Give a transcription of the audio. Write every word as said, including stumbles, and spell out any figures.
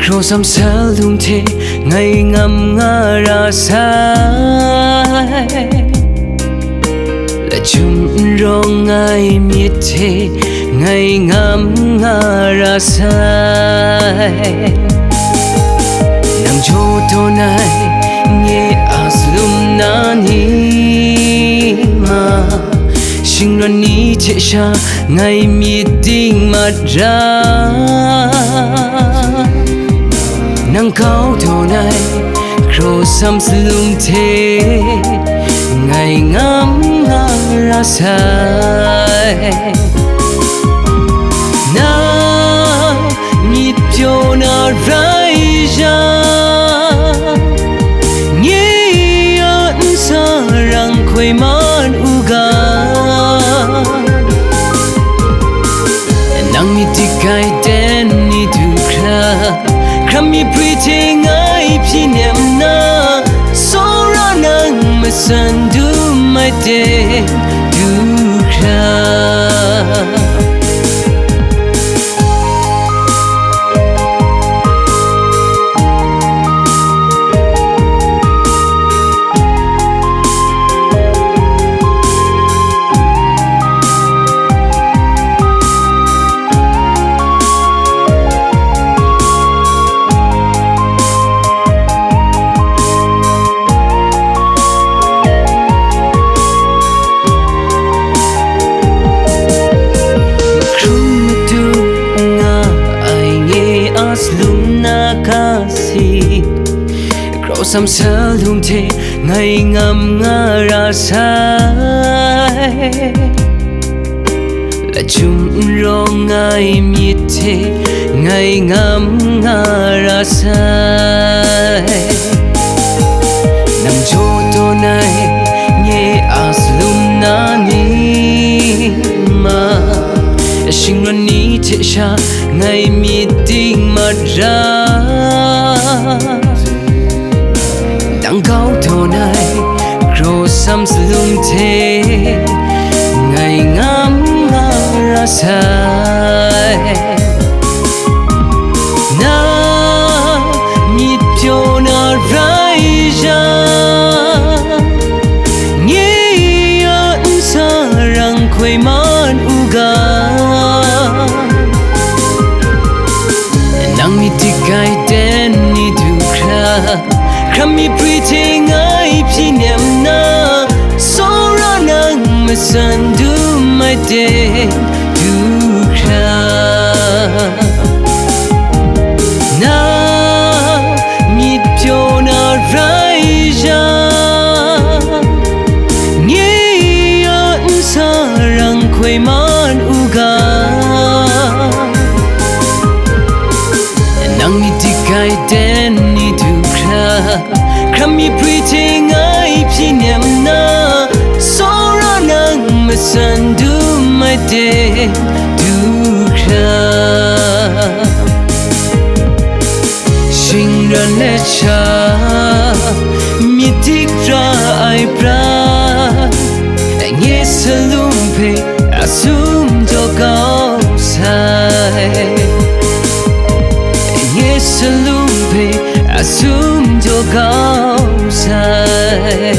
Hkraw sam salum hte ngai ngam nga ra sai, lachyum n rawng ai myit hte ngai ngam nga ra sai. Nang jaw tawn ai nye a salum na ni ma, shingran ni hte sha ngai myit ding mat ra. Nang kau tawn ai hkraw sam salum hte ngai ngam nga ra sai. Na myit pyaw na rai yang, nye a nsa rang hkoi man u ga. Nang myit dik ai ten ni du hkra, hkram mi pri hte ngai hpyi nem na, tsawra nang matsan dum ai ten du hkra. Hkrum matu nga ai nye a salum na kasi, hkraw sam salum hte ngai ngam nga ra sai. Lachyum n rawng ai myit hte ngai ngam nga ra sai. Nang jaw tawn ai nye a salum na ni ma, shingran ni hte sha ngai myit ding mat ra. Nang kau tawn ai hkraw sam salum hte ngai ngam nga ra sai. Na myit pyaw na rai yang, nye a nsa rang hkoi man u ga. Nang myit dik ai ten ni du hkra, hkram mi pri hte ngai hpyi nem na, tsawra nang matsan dum ai ten du hkra. Na myit pyaw na rai yang, nye a nsa rang hkoi man u ga. Nang myit dik ai ten ni du hkra, hkram mi pri hte ngai hpyi nem na, tsawra nang matsan dum ai ten du hkra. Shingran let sha myit dik ra ai prat, nye salum hpe a sum jaw kau sai. Nye salum hpe a sum jaw kau sai.